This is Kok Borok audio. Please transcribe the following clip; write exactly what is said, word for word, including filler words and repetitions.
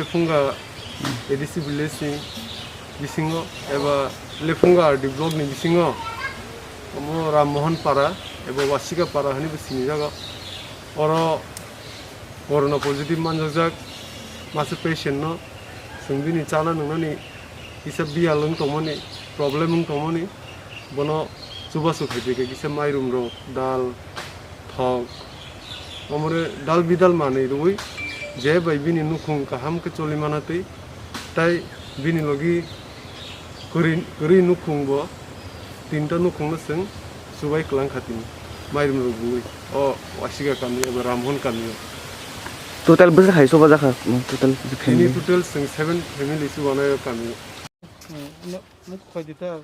Lephunga A D C village ni bisingo eba Lephunga R D block ni bisingo omo Ram Mohan Para eba Wasika Para hinwi bo sinijago. Oro corona positive manjakjak masa patient no chwng bini chana nwngnani kisa biyal wng tongmani, problem wng tongmani, bono chubachu khaidi khe kisa mairum rok, dal, thok, omore dal bidal manwi rwui je bai bini nukhung kaham khe choli mana twi, tai bini logi kwrwi, kwrwi nukhung bo tinta nukhung no chwng chubai kwlang kha tini mairum rok rwui o Wasika kami eba Ramhon kami o. Total bwsa hai soba jakha, total Tini family. Total chwng seven family chubanai o kami o. Hmm, no, nuk khoi di ta.